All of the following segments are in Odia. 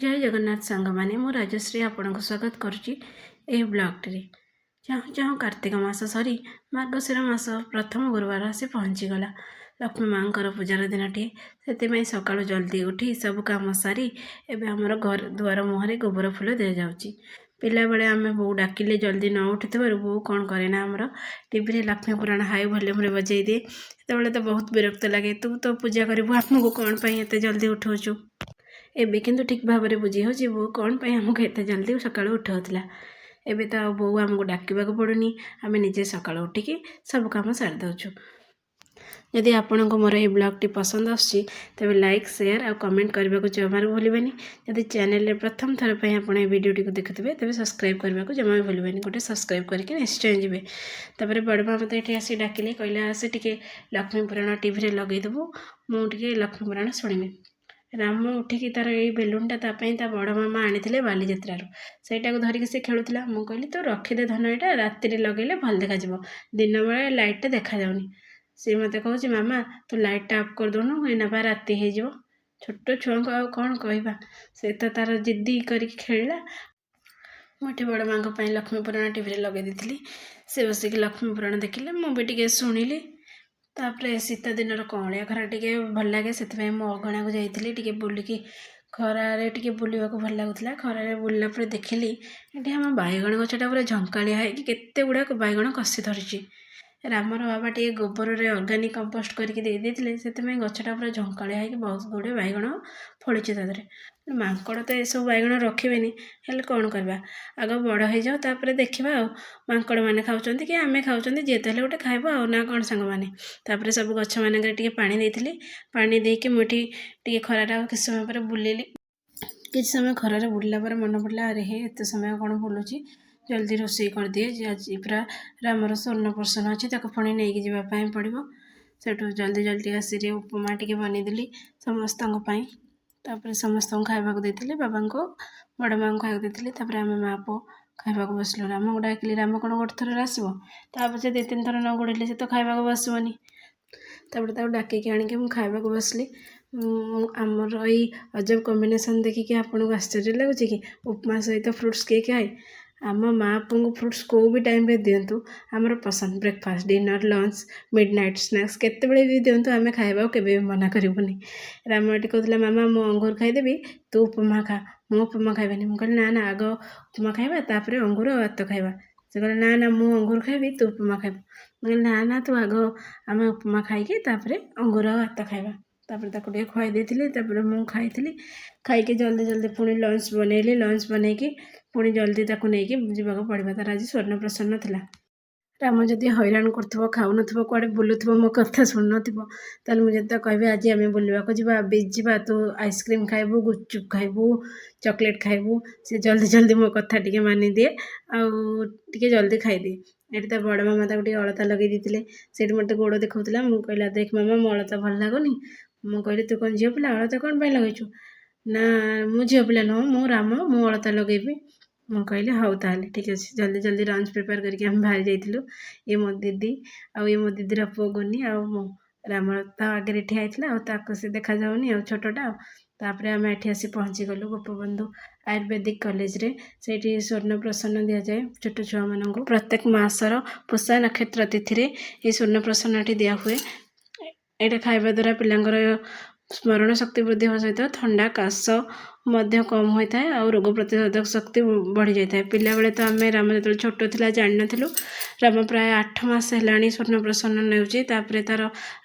ଜୟ ଜଗନ୍ନାଥ ସାଙ୍ଗମାନେ, ମୁଁ ରାଜଶ୍ରୀ ଆପଣଙ୍କୁ ସ୍ୱାଗତ କରୁଛି ଏହି ବ୍ଲଗ୍ଟିରେ। ଚାହୁଁ ଚାହୁଁ କାର୍ତ୍ତିକ ମାସ ସରି ମାର୍ଗଶିର ମାସ ପ୍ରଥମ ଗୁରୁବାର ଆସି ପହଞ୍ଚିଗଲା। ଲକ୍ଷ୍ମୀ ମାଆଙ୍କର ପୂଜାର ଦିନଟିଏ। ସେଥିପାଇଁ ସକାଳୁ ଜଲ୍ଦି ଉଠି ସବୁ କାମ ସାରି ଏବେ ଆମର ଘର ଦୁଆର ମୁହଁରେ ଗୋବର ଫୁଲ ଦିଆଯାଉଛି। ପିଲାବେଳେ ଆମେ ବୋଉ ଡାକିଲେ ଜଲ୍ଦି ନ ଉଠୁଥିବାରୁ ବୋଉ କ'ଣ କରେ ନା, ଆମର ଟିଭିରେ ଲକ୍ଷ୍ମୀ ପୁରାଣ ହାଇ ଭଲ୍ୟୁମ୍ରେ ବଜେଇ ଦିଏ। ସେତେବେଳେ ତ ବହୁତ ବିରକ୍ତ ଲାଗେ, ତୁ ତ ପୂଜା କରିବୁ, ଆମକୁ କ'ଣ ପାଇଁ ଏତେ ଜଲ୍ଦି ଉଠଉଛୁ? ଏବେ କିନ୍ତୁ ଠିକ୍ ଭାବରେ ବୁଝି ହେଉଛି ବୋଉ କ'ଣ ପାଇଁ ଆମକୁ ଏତେ ଜଲ୍ଦି ସକାଳୁ ଉଠାଉଥିଲା। ଏବେ ତ ଆଉ ବୋଉ ଆମକୁ ଡାକିବାକୁ ପଡ଼ୁନି, ଆମେ ନିଜେ ସକାଳୁ ଉଠିକି ସବୁ କାମ ସାରି ଦେଉଛୁ। ଯଦି ଆପଣଙ୍କୁ ମୋର ଏହି ବ୍ଲଗ୍ଟି ପସନ୍ଦ ଆସୁଛି, ତେବେ ଲାଇକ୍, ସେୟାର ଆଉ କମେଣ୍ଟ କରିବାକୁ ଜମାରୁ ଭୁଲିବେନି। ଯଦି ଚ୍ୟାନେଲରେ ପ୍ରଥମ ଥର ପାଇଁ ଆପଣ ଏହି ଭିଡ଼ିଓଟିକୁ ଦେଖୁଥିବେ, ତେବେ ସବସ୍କ୍ରାଇବ୍ କରିବାକୁ ଜମା ବି ଭୁଲିବେନି। ଗୋଟେ ସବସ୍କ୍ରାଇବ୍ କରିକି ନିଶ୍ଚୟ ଯିବେ। ତାପରେ ବଡ଼ ମା ମୋତେ ଏଠି ଆସି ଡାକିଲେ, କହିଲେ, ଆସେ ଟିକେ ଲକ୍ଷ୍ମୀ ପୁରାଣ ଟିଭିରେ ଲଗେଇଦେବୁ, ମୁଁ ଟିକେ ଲକ୍ଷ୍ମୀ ପୁରାଣ ଶୁଣିବି। ରାମ ଉଠିକି ତାର ଏଇ ବେଲୁନଟା ତା ପାଇଁ ତା ବଡ଼ ମାମା ଆଣିଥିଲେ ବାଲିଯାତ୍ରାରୁ, ସେଇଟାକୁ ଧରିକି ସେ ଖେଳୁଥିଲା। ମୁଁ କହିଲି, ତୁ ରଖିଦେ ଧନ, ଏଇଟା ରାତିରେ ଲଗେଇଲେ ଭଲ ଦେଖାଯିବ, ଦିନବେଳେ ଲାଇଟ୍ଟା ଦେଖାଯାଉନି। ସେ ମୋତେ କହୁଛି, ମାମା, ତୁ ଲାଇଟ୍ଟା ଅଫ୍ କରିଦେଉନୁ, ଏଇନା ବା ରାତି ହେଇଯିବ। ଛୋଟ ଛୁଆଙ୍କୁ ଆଉ କ'ଣ କହିବା, ସେ ତ ତାର ଜିଦ୍ଦି କରିକି ଖେଳିଲା। ମୁଁ ଏଠି ବଡ଼ ମାଆଙ୍କ ପାଇଁ ଲକ୍ଷ୍ମୀ ପୁରାଣ ଟିଭିରେ ଲଗେଇ ଦେଇଥିଲି। ସେ ବସିକି ଲକ୍ଷ୍ମୀ ପୁରାଣ ଦେଖିଲେ, ମୁଁ ବି ଟିକେ ଶୁଣିଲି। ତାପରେ ଶୀତ ଦିନର କଅଁଳିଆ ଖରା ଟିକେ ଭଲ ଲାଗେ, ସେଥିପାଇଁ ମୁଁ ଅଗଣାକୁ ଯାଇଥିଲି ଟିକେ ବୁଲିକି। ଖରାରେ ଟିକେ ବୁଲିବାକୁ ଭଲ ଲାଗୁଥିଲା। ଖରାରେ ବୁଲିଲା ପରେ ଦେଖିଲି ଏଠି ଆମ ବାଇଗଣ ଗଛଟା ପୁରା ଝଙ୍କାଳିଆ ହେଇକି କେତେ ଗୁଡ଼ାକ ବାଇଗଣ କଷି ଧରିଛି। ରାମର ବାବା ଟିକେ ଗୋବରରେ ଅର୍ଗାନିକ୍ କମ୍ପୋଷ୍ଟ କରିକି ଦେଇ ଦେଇଥିଲେ, ସେଥିପାଇଁ ଗଛଟା ପୁରା ଝଙ୍କାଳିଆ ହେଇକି ବହୁତ ଗୁଡ଼ିଏ ବାଇଗଣ ଫଳିଛି ତା ଦେହରେ। ମାଙ୍କଡ଼ ତ ଏସବୁ ବାଇଗଣ ରଖିବେନି, ହେଲେ କ'ଣ କରିବା? ଆଗ ବଡ଼ ହେଇଯାଉ, ତାପରେ ଦେଖିବା। ଆଉ ମାଙ୍କଡ଼ମାନେ ଖାଉଛନ୍ତି କି ଆମେ ଖାଉଛନ୍ତି, ଯିଏ ତ ହେଲେ ଗୋଟେ ଖାଇବ ଆଉ, ନା କ'ଣ ସାଙ୍ଗମାନେ? ତାପରେ ସବୁ ଗଛମାନଙ୍କରେ ଟିକେ ପାଣି ଦେଇଥିଲି। ପାଣି ଦେଇକି ମୁଁ ଏଠି ଟିକେ ଖରାରେ ଆଉ କିଛି ସମୟ ପରେ ବୁଲିଲି। କିଛି ସମୟ ଖରାରେ ବୁଲିଲା ପରେ ମନେ ପଡ଼ିଲା, ଆରେ ହେ, ଏତେ ସମୟ କ'ଣ ବୁଲୁଛି, ଜଲ୍ଦି ରୋଷେଇ କରିଦିଏ ଯେ ଆଜି ପୁରା ରାମର ସ୍ୱର୍ଣ୍ଣପ୍ରସନ୍ନ ଅଛି, ତାକୁ ପୁଣି ନେଇକି ଯିବା ପାଇଁ ପଡ଼ିବ। ସେଠୁ ଜଲ୍ଦି ଜଲ୍ଦି ଆସିକି ଉପମା ଟିକେ ବନେଇଦେଲି ସମସ୍ତଙ୍କ ପାଇଁ। ତାପରେ ସମସ୍ତଙ୍କୁ ଖାଇବାକୁ ଦେଇଥିଲି, ବାବାଙ୍କୁ, ବଡ଼ ମାଆଙ୍କୁ ଖାଇବାକୁ ଦେଇଥିଲି। ତାପରେ ଆମେ ମା ପୁଅ ଖାଇବାକୁ ବସିଲୁ। ରାମକୁ ଡାକିଲି, ରାମ କ'ଣ ଗୋଟେ ଥରରେ ଆସିବ? ତା ପଛେ ଦୁଇ ତିନି ଥର ନ ଗୋଡ଼େଇଲେ ସେ ତ ଖାଇବାକୁ ବସିବନି। ତାପରେ ତାକୁ ଡାକିକି ଆଣିକି ମୁଁ ଖାଇବାକୁ ବସିଲି। ଆମର ଏଇ ଅଜବ କମ୍ବିନେସନ୍ ଦେଖିକି ଆପଣଙ୍କୁ ଆଶ୍ଚର୍ଯ୍ୟ ଲାଗୁଛି କି? ଉପମା ସହିତ ଫ୍ରୁଟ୍ସ କିଏ ଖାଏ? ଆମ ମା ପୁଅଙ୍କୁ ଫ୍ରୁଟ୍ସ କେଉଁ ବି ଟାଇମ୍ରେ ଦିଅନ୍ତୁ, ଆମର ପସନ୍ଦ। Breakfast, dinner, lunch, midnight snacks, କେତେବେଳେ ବି ଦିଅନ୍ତୁ, ଆମେ ଖାଇବାକୁ କେବେ ବି ମନା କରିବୁନି। ରାମ ଏଠି କହୁଥିଲା, ମାମା, ମୁଁ ଅଙ୍ଗୁର ଖାଇଦେବି, ତୁ ଉପମା ଖା, ମୁଁ ଉପମା ଖାଇବିନି। ମୁଁ କହିଲି, ନା ନା, ଆଗ ଉପମା ଖାଇବା, ତାପରେ ଅଙ୍ଗୁର ଆଉ ଆତ ଖାଇବା। ସେ କହିଲେ, ନା ନା, ମୁଁ ଅଙ୍ଗୁର ଖାଇବି, ତୁ ଉପମା ଖାଇବୁ। ମୁଁ କହିଲି, ନା ନା, ତୁ ଆଗ ଆମେ ଉପମା ଖାଇକି ତାପରେ ଅଙ୍ଗୁର ଆଉ ଆତ ଖାଇବା। ତାପରେ ତାକୁ ଟିକେ ଖୁଆଇ ଦେଇଥିଲି, ତାପରେ ମୁଁ ଖାଇଥିଲି। ଖାଇକି ଜଲ୍ଦି ଜଲ୍ଦି ପୁଣି ଲଞ୍ଚ ବନେଇଲି। ଲଞ୍ଚ ବନେଇକି ପୁଣି ଜଲ୍ଦି ତାକୁ ନେଇକି ଯିବାକୁ ପଡ଼ିବ, ତାର ଆଜି ସ୍ୱର୍ଣ୍ଣପ୍ରସନ୍ନ ଥିଲା। ରାମ ଯଦି ହଇରାଣ କରୁଥିବ, ଖାଉନଥିବ, କୁଆଡ଼େ ବୁଲୁଥିବ, ମୋ କଥା ଶୁଣୁନଥିବ, ତାହେଲେ ମୁଁ ଯଦି ତାକୁ କହିବି, ଆଜି ଆମେ ବୁଲିବାକୁ ଯିବା, ବିଚ୍ ଯିବା, ତୁ ଆଇସ୍କ୍ରିମ୍ ଖାଇବୁ, ଗୁପଚୁପ୍ ଖାଇବୁ, ଚକୋଲେଟ୍ ଖାଇବୁ, ସେ ଜଲ୍ଦି ଜଲ୍ଦି ମୋ କଥା ଟିକେ ମାନିଦିଏ ଆଉ ଟିକେ ଜଲ୍ଦି ଖାଇଦିଏ। ଏଠି ତା ବଡ଼ ମାମା ତାକୁ ଟିକେ ଅଳତା ଲଗେଇ ଦେଇଥିଲେ। ସେଇଠି ମୋତେ ଗୋଡ଼ ଦେଖାଉଥିଲା। ମୁଁ କହିଲା, ଦେଖ ମାମା, ମୋ ଅଳତା ଭଲ ଲାଗୁନି? ମୁଁ କହିଲି, ତୁ କ'ଣ ଝିଅ ପିଲା? ଅଳତା କ'ଣ ପାଇଁ ଲଗେଇଛୁ? ନା, ମୁଁ ଝିଅ ପିଲା ନୁହଁ, ମୁଁ ରାମ, ମୁଁ ଅଳତା ଲଗେଇବି। ମୁଁ କହିଲି, ହଉ ତାହେଲେ ଠିକ୍ ଅଛି। ଜଲ୍ଦି ଜଲ୍ଦି ଲଞ୍ଚ ପ୍ରିପେୟାର କରିକି ଆମେ ବାହାରି ଯାଇଥିଲୁ। ଇଏ ମୋ ଦିଦି ଆଉ ଇଏ ମୋ ଦିଦିର ପୁଅ ଗୁନି ଆଉ ମୁଁ। ରାମ ତା ଆଗରେ ଠିଆ ହେଇଥିଲା ଆଉ ତାକୁ ସେ ଦେଖାଯାଉନି ଆଉ, ଛୋଟଟା ଆଉ। ତାପରେ ଆମେ ଏଠି ଆସି ପହଞ୍ଚିଗଲୁ ଗୋପବନ୍ଧୁ ଆୟୁର୍ବେଦିକ କଲେଜରେ। ସେଇଠି ସ୍ୱର୍ଣ୍ଣପ୍ରସନ୍ନ ଦିଆଯାଏ ଛୋଟ ଛୁଆମାନଙ୍କୁ। ପ୍ରତ୍ୟେକ ମାସର ପୁଷା ନକ୍ଷତ୍ର ତିଥିରେ ଏହି ସ୍ୱର୍ଣ୍ଣପ୍ରସନ୍ନଟି ଦିଆହୁଏ। ଏଇଟା ଖାଇବା ଦ୍ୱାରା ପିଲାଙ୍କର ସ୍ମରଣ ଶକ୍ତି ବୃଦ୍ଧି ହେବା ସହିତ ଥଣ୍ଡା କାଶ ମଧ୍ୟ କମ୍ ହୋଇଥାଏ ଆଉ ରୋଗ ପ୍ରତିରୋଧକ ଶକ୍ତି ବଢ଼ିଯାଇଥାଏ। ପିଲାବେଳେ ତ ଆମେ, ରାମ ଯେତେବେଳେ ଛୋଟ ଥିଲା, ଜାଣିନଥିଲୁ। ରାମ ପ୍ରାୟ 8 ମାସ ହେଲାଣି ସ୍ୱର୍ଣ୍ଣପ୍ରସନ୍ନ ନେଉଛି। ତାପରେ ତା'ର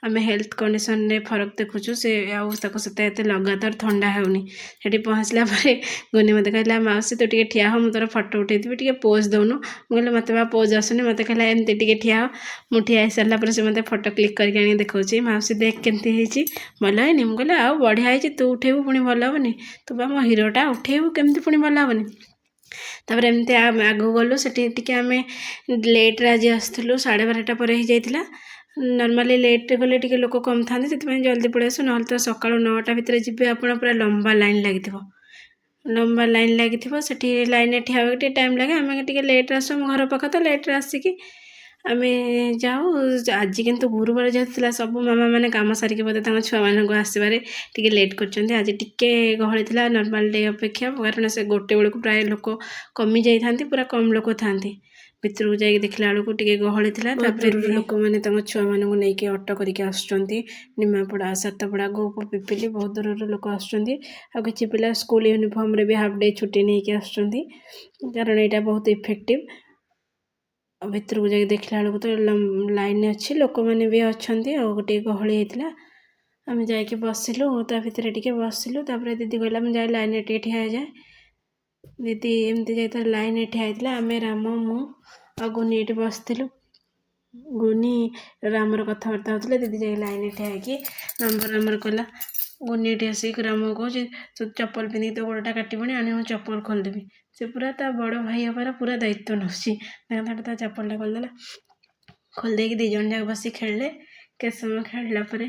ଆମେ ହେଲ୍ଥ କଣ୍ଡିସନରେ ଫରକ ଦେଖୁଛୁ। ସେ ଆଉ ତାକୁ ସେତେ ଏତେ ଲଗାତାର ଥଣ୍ଡା ହେଉନି। ସେଠି ପହଞ୍ଚିଲା ପରେ ଗୁନି ମୋତେ କହିଲା, ମାଉସୀ, ତୁ ଟିକେ ଠିଆ ହ, ମୁଁ ତୋର ଫଟୋ ଉଠେଇଥିବି, ଟିକେ ପୋଜ୍ ଦେଉନୁ। ମୁଁ କହିଲି, ମୋତେ ବା ପୋଜ୍ ଆସୁନି। ମୋତେ କହିଲା, ଏମିତି ଟିକେ ଠିଆ ହ। ମୁଁ ଠିଆ ହେଇସାରିଲା ପରେ ସେ ମୋତେ ଫଟୋ କ୍ଲିକ୍ କରିକି ଆଣିକି ଦେଖାଉଛି, ମାଉସୀ, ଦେଖ କେମିତି ହେଇଛି, ଭଲ ହେଇନି? ମୁଁ କହିଲି, ଆଉ ବଢ଼ିଆ ହେଇଛି। ତୁ ଉଠେଇବୁ ପୁଣି ଭଲ ହେବନି? ତୁ ବା ମୋ ହିରୋଟା, ଉଠେଇବୁ କେମିତି ପୁଣି ଭଲ ହେବନି? ତାପରେ ଏମିତି ଆମେ ଆଗକୁ ଗଲୁ। ସେଠି ଟିକେ ଆମେ ଲେଟ୍ରେ ଆଜି ଆସିଥିଲୁ, 12:30 ପରେ ହେଇଯାଇଥିଲା। ନର୍ମାଲି ଲେଟ୍ରେ ଗଲେ ଟିକେ ଲୋକ କମ୍ ଥାନ୍ତି, ସେଥିପାଇଁ ଜଲ୍ଦି ପଳେଇ ଆସୁ। ନହେଲେ ତ ସକାଳୁ 9ଟା ଭିତରେ ଯିବେ ଆପଣ, ପୁରା ଲମ୍ବା ଲାଇନ୍ ଲାଗିଥିବ। ଲମ୍ବା ଲାଇନ୍ ଲାଗିଥିବ, ସେଠି ଲାଇନ୍ରେ ଠିଆ ହେବାକୁ ଟିକେ ଟାଇମ୍ ଲାଗେ। ଆମେ ଟିକେ ଲେଟ୍ରେ ଆସୁ, ଆମ ଘର ପାଖ ତ, ଲେଟ୍ରେ ଆସିକି ଆମେ ଯାଉ। ଆଜି କିନ୍ତୁ ଗୁରୁବାର ଯେହେତୁ ଥିଲା, ସବୁ ମାମାମାନେ କାମ ସାରିକି ବୋଧେ ତାଙ୍କ ଛୁଆମାନଙ୍କୁ ଆସିବାରେ ଟିକେ ଲେଟ୍ କରିଛନ୍ତି। ଆଜି ଟିକେ ଗହଳି ଥିଲା ନର୍ମାଲ୍ ଡେ ଅପେକ୍ଷା, କାରଣ ସେ ଗୋଟେ ବେଳକୁ ପ୍ରାୟ ଲୋକ କମି ଯାଇଥାନ୍ତି, ପୁରା କମ୍ ଲୋକ ଥାଆନ୍ତି। ଭିତରକୁ ଯାଇକି ଦେଖିଲା ବେଳକୁ ଟିକେ ଗହଳି ଥିଲା। ତାପରେ ଦୂରରୁ ଲୋକମାନେ ତାଙ୍କ ଛୁଆମାନଙ୍କୁ ନେଇକି ଅଟୋ କରିକି ଆସୁଛନ୍ତି। ନିମାପଡ଼ା, ସାତପଡ଼ା, ଗୋପ, ପିପିଲି, ବହୁତ ଦୂରରୁ ଲୋକ ଆସୁଛନ୍ତି। ଆଉ କିଛି ପିଲା ସ୍କୁଲ ୟୁନିଫର୍ମରେ ବି ହାଫ୍ ଡେ ଛୁଟି ନେଇକି ଆସୁଛନ୍ତି, କାରଣ ଏଇଟା ବହୁତ ଇଫେକ୍ଟିଭ୍। ଆଉ ଭିତରକୁ ଯାଇକି ଦେଖିଲା ବେଳକୁ ତ ଲାଇନ୍ ଅଛି, ଲୋକମାନେ ବି ଅଛନ୍ତି, ଆଉ ଟିକେ ଗହଳି ହେଇଥିଲା। ଆମେ ଯାଇକି ବସିଲୁ, ତା ଭିତରେ ଟିକେ ବସିଲୁ। ତାପରେ ଦିଦି କହିଲା, ମୁଁ ଯାଇ ଲାଇନ୍ରେ ଟିକେ ଠିଆ ହେଇଯାଏ। ଦିଦି ଏମିତି ଯାଇ ତାର ଲାଇନ୍ରେ ଠିଆ ହେଇଥିଲା। ଆମେ, ରାମ, ମୁଁ ଆଉ ଗୁନି ଏଇଠି ବସିଥିଲୁ। ଗୁନି ରାମର କଥାବାର୍ତ୍ତା ହେଉଥିଲେ। ଦିଦି ଯାଇକି ଲାଇନ୍ରେ ଠିଆ ହେଇକି ନମ୍ବର ଆମର କଲା। ଗୁନି ଏଠି ଆସିକି ରାମକୁ କହୁଛି, ତୁ ଚପଲ ପିନ୍ଧିକି ତୋ ଗୋଡ଼ଟା କାଟିବଣି, ଆଣି ମୁଁ ଚପଲ ଖୋଲିଦେବି। ସେ ପୁରା ତା ବଡ଼ ଭାଇ ହେବାର ପୁରା ଦାୟିତ୍ୱ ନେଉଛି। ତାଙ୍କ ତା ଚପଲଟା ଖୋଲିଦେଲା। ଖୋଲିଦେଇକି ଦୁଇ ଜଣ ଯାକ ବସି ଖେଳିଲେ। କେତେ ସମୟ ଖେଳିଲା ପରେ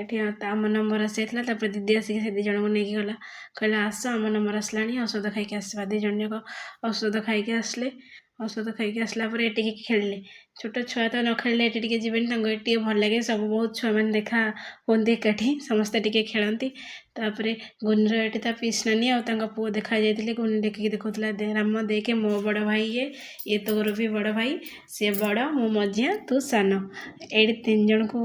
ଏଠି ଆମ ନମ୍ବର ଆସିଯାଇଥିଲା। ତାପରେ ଦିଦି ଆସିକି ସେ ଦୁଇ ଜଣଙ୍କୁ ନେଇକି ଗଲା, କହିଲା ଆସ, ଆମ ନମ୍ବର ଆସିଲାଣି, ଔଷଧ ଖାଇକି ଆସିବା। ଦୁଇ ଜଣ ଯାକ ଔଷଧ ଖାଇକି ଆସିଲେ। ଔଷଧ ଖାଇକି ଆସିଲା ପରେ ଏଠି ଟିକେ ଖେଳିଲେ। ଛୋଟ ଛୁଆ ତ ନ ଖେଳିଲେ ଏଠି ଟିକେ ଯିବେନି। ତାଙ୍କୁ ଏଠି ଟିକେ ଭଲ ଲାଗେ, ସବୁ ବହୁତ ଛୁଆମାନେ ଦେଖା ହୁଅନ୍ତି ଏକାଠି, ସମସ୍ତେ ଟିକେ ଖେଳନ୍ତି। ତାପରେ ଗୁନିର ଏଠି ତା ପିଇସି ନାନୀ ଆଉ ତାଙ୍କ ପୁଅ ଦେଖା ଯାଇଥିଲେ। ଗୁନି ଡେକିକି ଦେଖାଉଥିଲା, ରାମ ଦେଖେ, ମୋ ବଡ଼ ଭାଇ ଇଏ, ଇଏ ତୋର ବି ବଡ଼ ଭାଇ, ସିଏ ବଡ଼, ମୁଁ ମଝିଆ, ତୁ ସାନ। ଏଇଠି ତିନି ଜଣଙ୍କୁ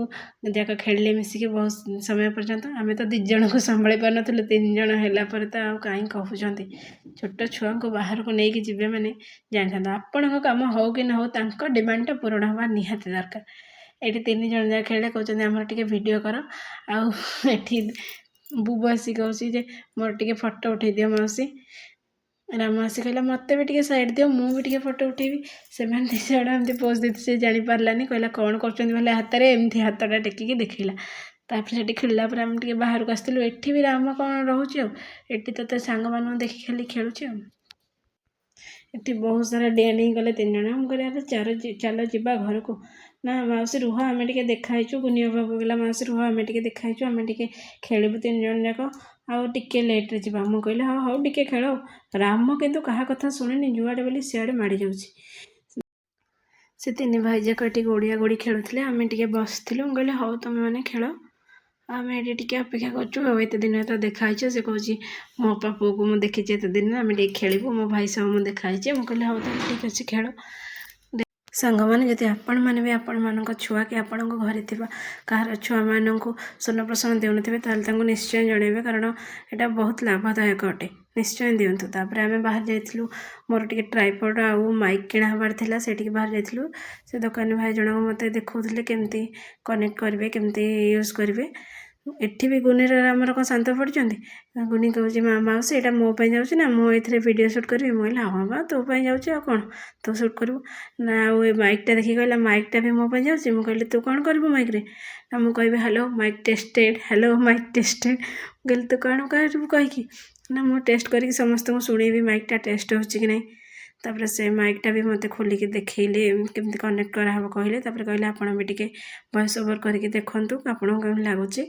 ଯାକ ଖେଳିଲେ ମିଶିକି ବହୁତ ସମୟ ପର୍ଯ୍ୟନ୍ତ। ଆମେ ତ ଦୁଇ ଜଣଙ୍କୁ ସମ୍ଭାଳି ପାରୁନଥିଲୁ, ତିନି ଜଣ ହେଲା ପରେ ତ ଆଉ କାହିଁ କହୁଛନ୍ତି। ଛୋଟ ଛୁଆଙ୍କୁ ବାହାରକୁ ନେଇକି ଯିବେ ମାନେ ଜାଣିଥାନ୍ତୁ, ଆପଣଙ୍କ କାମ ହଉ କି ନ ହଉ, ତାଙ୍କ ଡିମାଣ୍ଡଟା ପୂରଣ ହେବା ନିହାତି ଦରକାର। ଏଇଠି ତିନି ଜଣ ଯାକ ଖେଳିଲେ, କହୁଛନ୍ତି ଆମର ଟିକେ ଭିଡ଼ିଓ କର। ଆଉ ଏଠି ବୁବୁ ଆସି କହୁଛି ଯେ ମୋର ଟିକେ ଫଟୋ ଉଠେଇ ଦିଅ ମାଉସୀ। ରାମ ଆସି କହିଲା, ମୋତେ ବି ଟିକେ ସାଇଡ଼୍ ଦିଅ, ମୁଁ ବି ଟିକେ ଫଟୋ ଉଠେଇବି। ସେମାନେ ଦୁଇ ଜଣ ଏମିତି ପୋଜ୍ ଦେଇଥିଲେ, ସେ ଜାଣିପାରିଲାନି। କହିଲା କ'ଣ କରୁଛନ୍ତି ବୋଲେ ହାତରେ ଏମିତି ହାତଟା ଟେକିକି ଦେଖେଇଲା। ତାପରେ ସେଠି ଖେଳିଲା ପରେ ଆମେ ଟିକେ ବାହାରକୁ ଆସିଥିଲୁ। ଏଠି ବି ରାମ କ'ଣ ରହୁଛି ଆଉ, ଏଠି ତ ତା ସାଙ୍ଗମାନଙ୍କୁ ଦେଖି ଖାଲି ଖେଳୁଛି। ଆଉ ଏଠି ବହୁତ ସାରା ଡିଆଁ ଡିଇଁ କଲେ ତିନି ଜଣ। ମୁଁ କହିଲି ଆରେ ଚାଲ ଯିବା ଘରକୁ। ନା ମାଉସୀ ରୁହ, ଆମେ ଟିକେ ଦେଖା ହେଇଛୁ। ଗୁନିଆ ବାବୁ କହିଲା, ମାଉସୀ ରୁହ, ଆମେ ଟିକେ ଦେଖା ହେଇଛୁ, ଆମେ ଟିକେ ଖେଳିବୁ ତିନି ଜଣ ଯାକ, ଆଉ ଟିକେ ଲେଟ୍ରେ ଯିବା। ମୁଁ କହିଲି ହଉ ହଉ, ଟିକେ ଖେଳ। ରାମ କିନ୍ତୁ କାହା କଥା ଶୁଣେନି, ଯୁଆଡ଼େ ବୋଲି ସିଆଡ଼େ ମାଡ଼ି ଯାଉଛି। ସେ ତିନି ଭାଇ ଯାକ ଏଠି ଗୋଡ଼ିଆ ଗୋଡ଼ି ଖେଳୁଥିଲେ, ଆମେ ଟିକେ ବସିଥିଲୁ। ମୁଁ କହିଲି ହଉ, ତୁମେମାନେ ଖେଳ, ଆମେ ଏଠି ଟିକେ ଅପେକ୍ଷା କରୁଛୁ। ଆଉ ଏତେ ଦିନ ତ ଦେଖା ହେଇଛ। ସେ କହୁଛି ମୋ ଅପା ପୁଅକୁ ମୁଁ ଦେଖିଛି ଏତେ ଦିନ, ଆମେ ଟିକେ ଖେଳିବୁ, ମୋ ଭାଇ ସହ ମୁଁ ଦେଖା ହେଇଛି। ମୁଁ କହିଲି ହଉ ତାହେଲେ ଠିକ୍ ଅଛି, ଖେଳ। ସାଙ୍ଗମାନେ, ଯଦି ଆପଣମାନେ ବି ଆପଣମାନଙ୍କ ଛୁଆ କି ଆପଣଙ୍କ ଘରେ ଥିବା କାହାର ଛୁଆମାନଙ୍କୁ ସ୍ୱର୍ଣ୍ଣପ୍ରାସନ ଦେଉନଥିବେ, ତାହେଲେ ତାଙ୍କୁ ନିଶ୍ଚୟ ଜଣାଇବେ, କାରଣ ଏଇଟା ବହୁତ ଲାଭଦାୟକ ଅଟେ। ନିଶ୍ଚୟ ଦିଅନ୍ତୁ। ତାପରେ ଆମେ ବାହାରି ଯାଇଥିଲୁ, ମୋର ଟିକେ ଟ୍ରାଇପଡ଼ ଆଉ ମାଇକ୍ କିଣା ହେବାର ଥିଲା, ସେଇଠିକି ବାହାରି ଯାଇଥିଲୁ। ସେ ଦୋକାନୀ ଭାଇ ଜଣକ ମୋତେ ଦେଖାଉଥିଲେ କେମିତି କନେକ୍ଟ କରିବେ, କେମିତି ୟୁଜ୍ କରିବେ। ଏଠି ବି ଗୁନିର ଆମର କ'ଣ ଶାନ୍ତ ପଡ଼ିଛନ୍ତି। ଗୁନି କହୁଛି, ମା ମାଉସୀ, ଏଇଟା ମୋ ପାଇଁ ଯାଉଛି ନା, ମୁଁ ଏଥିରେ ଭିଡ଼ିଓ ସୁଟ୍ କରିବି? ମୁଁ କହିଲି ହଁ ବା, ତୋ ପାଇଁ ଯାଉଛି, ଆଉ କ'ଣ, ତୁ ସୁଟ୍ କରିବୁ ନା। ଆଉ ଏ ମାଇକ୍ଟା ଦେଖିକି କହିଲା, ମାଇକ୍ଟା ବି ମୋ ପାଇଁ ଯାଉଛି? ମୁଁ କହିଲି ତୁ କ'ଣ କରିବୁ ମାଇକ୍ରେ? ନା ମୁଁ କହିବି hello mic tested, hello mic tested. ମୁଁ କହିଲି ତୁ କ'ଣ କରିବୁ କହିକି? ନା ମୁଁ ଟେଷ୍ଟ କରିକି ସମସ୍ତଙ୍କୁ ଶୁଣେଇବି ମାଇକ୍ଟା ଟେଷ୍ଟ ହେଉଛି କି ନାହିଁ। ତାପରେ ସେ ମାଇକ୍ଟା ବି ମୋତେ ଖୋଲିକି ଦେଖେଇଲେ, କେମିତି କନେକ୍ଟ କରାହେବ କହିଲେ। ତାପରେ କହିଲେ ଆପଣ ବି ଟିକେ ଭଏସ୍ ଓଭର୍ କରିକି ଦେଖନ୍ତୁ ଆପଣଙ୍କୁ କେମିତି ଲାଗୁଛି।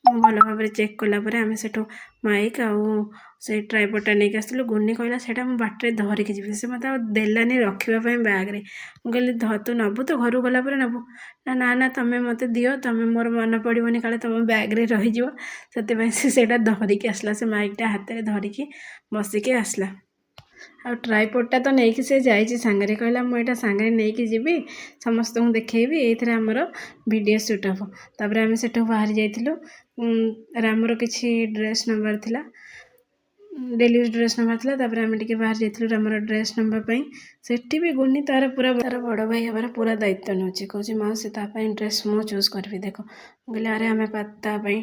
ମୁଁ ଭଲ ଭାବରେ ଚେକ୍ କଲା ପରେ ଆମେ ସେଠୁ ମାଇକ୍ ଆଉ ସେଇ ଟ୍ରାଇପଡ଼୍ଟା ନେଇକି ଆସିଥିଲୁ। ଗୁନି କହିଲା ସେଇଟା ମୁଁ ବାଟରେ ଧରିକି ଯିବି। ସେ ମୋତେ ଆଉ ଦେଲାନି ରଖିବା ପାଇଁ ବ୍ୟାଗ୍ରେ। ମୁଁ କହିଲି ତୁ ନେବୁ ତ, ଘରକୁ ଗଲା ପରେ ନେବୁ। ନା ନା ନା, ତୁମେ ମୋତେ ଦିଅ, ତୁମେ ମୋର ମନେ ପଡ଼ିବନି, କାଳେ ତୁମ ବ୍ୟାଗ୍ରେ ରହିଯିବ। ସେଥିପାଇଁ ସେ ସେଇଟା ଧରିକି ଆସିଲା, ସେ ମାଇକ୍ଟା ହାତରେ ଧରିକି ବସିକି ଆସିଲା। ଆଉ ଟ୍ରାଇପଡ଼୍ଟା ତ ନେଇକି ସେ ଯାଇଛି ସାଙ୍ଗରେ। କହିଲା ମୁଁ ଏଇଟା ସାଙ୍ଗରେ ନେଇକି ଯିବି, ସମସ୍ତଙ୍କୁ ଦେଖେଇବି, ଏଇଥିରେ ଆମର ଭିଡ଼ିଓ ସୁଟ୍ ହେବ। ତାପରେ ଆମେ ସେଠୁ ବାହାରି ଯାଇଥିଲୁ। ରାମର କିଛି ଡ୍ରେସ୍ ନେବାର ଥିଲା, ଡେଲି ୟୁଜ୍ ଡ୍ରେସ୍ ନେବାର ଥିଲା। ତାପରେ ଆମେ ଟିକେ ବାହାରି ଯାଇଥିଲୁ ରାମର ଡ୍ରେସ୍ ନେବା ପାଇଁ। ସେଠି ବି ଗୁନି ତାର ପୁରା ତାର ବଡ଼ ଭାଇ ହେବାର ପୁରା ଦାୟିତ୍ୱ ନେଉଛି। କହୁଛି ମାଉସୀ, ତା ପାଇଁ ଡ୍ରେସ୍ ମୁଁ ଚୁଜ୍ କରିବି, ଦେଖ। ମୁଁ କହିଲି ଆରେ ଆମେ ତା ପାଇଁ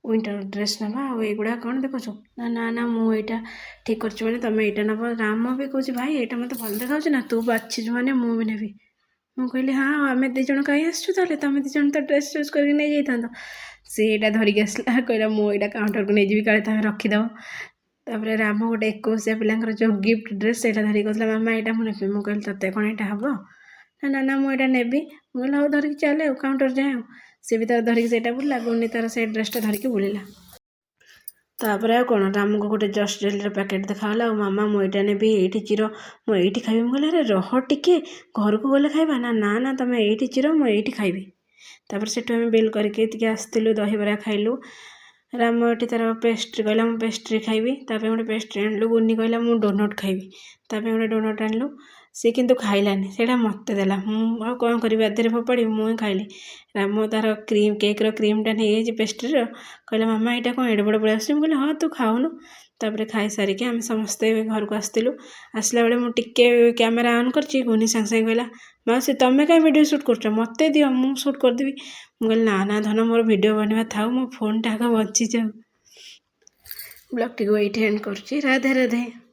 ୱିଣ୍ଟର ଡ୍ରେସ୍ ନେବା, ଆଉ ଏଇଗୁଡ଼ା କ'ଣ ଦେଖୁଛୁ? ନା ନା ନା, ମୁଁ ଏଇଟା ଠିକ୍ କରିଛି ମାନେ ତୁମେ ଏଇଟା ନେବ। ରାମ ବି କହୁଛି, ଭାଇ ଏଇଟା ମୋତେ ଭଲ ଦେଖାଯାଉଛି ନା, ତୁ ବାଛିଛୁ ମାନେ ମୁଁ ବି ନେବି। ମୁଁ କହିଲି ହଁ, ଆମେ ଦୁଇ ଜଣ କାହିଁ ଆସିଛୁ ତାହେଲେ? ତୁମେ ଦୁଇ ଜଣ ତ ଡ୍ରେସ୍ ଚୁଜ୍ କରିକି ନେଇଯାଇଥାନ୍ତ। ସେ ଏଇଟା ଧରିକି ଆସିଲା, କହିଲା ମୁଁ ଏଇଟା କାଉଣ୍ଟରକୁ ନେଇଯିବି, କାଳେ ତୁମେ ରଖିଦେବ। ତାପରେ ରାମ ଗୋଟେ ଏକୋଇଶିଆ ପିଲାଙ୍କର ଯେଉଁ ଗିଫ୍ଟ ଡ୍ରେସ୍, ସେଇଟା ଧରିକି କହୁଥିଲା, ମାମା ଏଇଟା ମୁଁ ନେବି। ମୁଁ କହିଲି ତୋତେ କ'ଣ ଏଇଟା ହେବ? ନା ନା ନା, ମୁଁ ଏଇଟା ନେବି। ମୁଁ କହିଲି ହଉ, ଧରିକି ଚାଲେ ଆଉ କାଉଣ୍ଟର ଯାଏଁ। ଆଉ ସେ ବି ତାର ଧରିକି ସେଇଟା ବୁଲିଲା, ଗୁନି ତାର ସେଇ ଡ୍ରେସ୍ଟା ଧରିକି ବୁଲିଲା। ତାପରେ ଆଉ କ'ଣ, ରାମକୁ ଗୋଟେ ଜଷ୍ଟ ଜେଲିର ପ୍ୟାକେଟ୍ ଦେଖାଗଲା ଆଉ ମାମା, ମୁଁ ଏଇଟା ନେବି, ଏଇଠି ଚିର, ମୁଁ ଏଇଠି ଖାଇବି। ମୁଁ କହିଲି, ଆରେ ରହ ଟିକେ, ଘରକୁ ଗଲେ ଖାଇବା। ନା ନା ନା, ତମେ ଏଇଠି ଚିର, ମୁଁ ଏଇଠି ଖାଇବି। ତାପରେ ସେଠୁ ଆମେ ବିଲ୍ କରିକି ଟିକେ ଆସିଥିଲୁ, ଦହିବରା ଖାଇଲୁ। ରାମ ଏଠି ତାର ପେଷ୍ଟ୍ରି କହିଲା, ମୁଁ ପେଷ୍ଟ୍ରି ଖାଇବି। ତା ପାଇଁ ଗୋଟେ ପେଷ୍ଟ୍ରି ଆଣିଲୁ। ଗୁନି କହିଲା, ମୁଁ ଡୋନଟ୍ ଖାଇବି। ତା ପାଇଁ ଗୋଟେ ଡୋନଟ୍ ଆଣିଲୁ। ସେ କିନ୍ତୁ ଖାଇଲାନି, ସେଇଟା ମୋତେ ଦେଲା। ମୁଁ ଆଉ କ'ଣ କରିବି, ବାଧ୍ୟରେ ଫୋପାଡ଼ିବି? ମୁଁ ହିଁ ଖାଇଲି। ରାମ ତାର କ୍ରିମ୍ କେକ୍ର କ୍ରିମ୍ଟା ନେଇଯାଇଛି ପେଷ୍ଟ୍ରିର। କହିଲା, ମାମା, ଏଇଟା କ'ଣ ଏଡ଼େ ବଡ଼ ପଳେଇ ଆସୁଛି? ମୁଁ କହିଲି, ହଁ, ତୁ ଖାଉନୁ। ତାପରେ ଖାଇସାରିକି ଆମେ ସମସ୍ତେ ଘରକୁ ଆସିଥିଲୁ। ଆସିଲା ବେଳେ ମୁଁ ଟିକେ କ୍ୟାମେରା ଅନ୍ କରିଛି, ଗୁନି ସାଙ୍ଗେ ସାଙ୍ଗେ କହିଲା, ମାଉସୀ, ତମେ କାଇଁ ଭିଡ଼ିଓ ସୁଟ୍ କରୁଛ? ମୋତେ ଦିଅ, ମୁଁ ସୁଟ୍ କରିଦେବି। ମୁଁ କହିଲି, ନା ନା ଧନ, ମୋର ଭିଡ଼ିଓ ବନେଇବା ଥାଉ, ମୋ ଫୋନ୍ଟା ଆଗ ବଞ୍ଚିଯାଉ। ବ୍ଲଗ୍ଟିକୁ ଏଇଠି ଏଣ୍ଡ କରୁଛି। ରାଧେ ରାଧେ।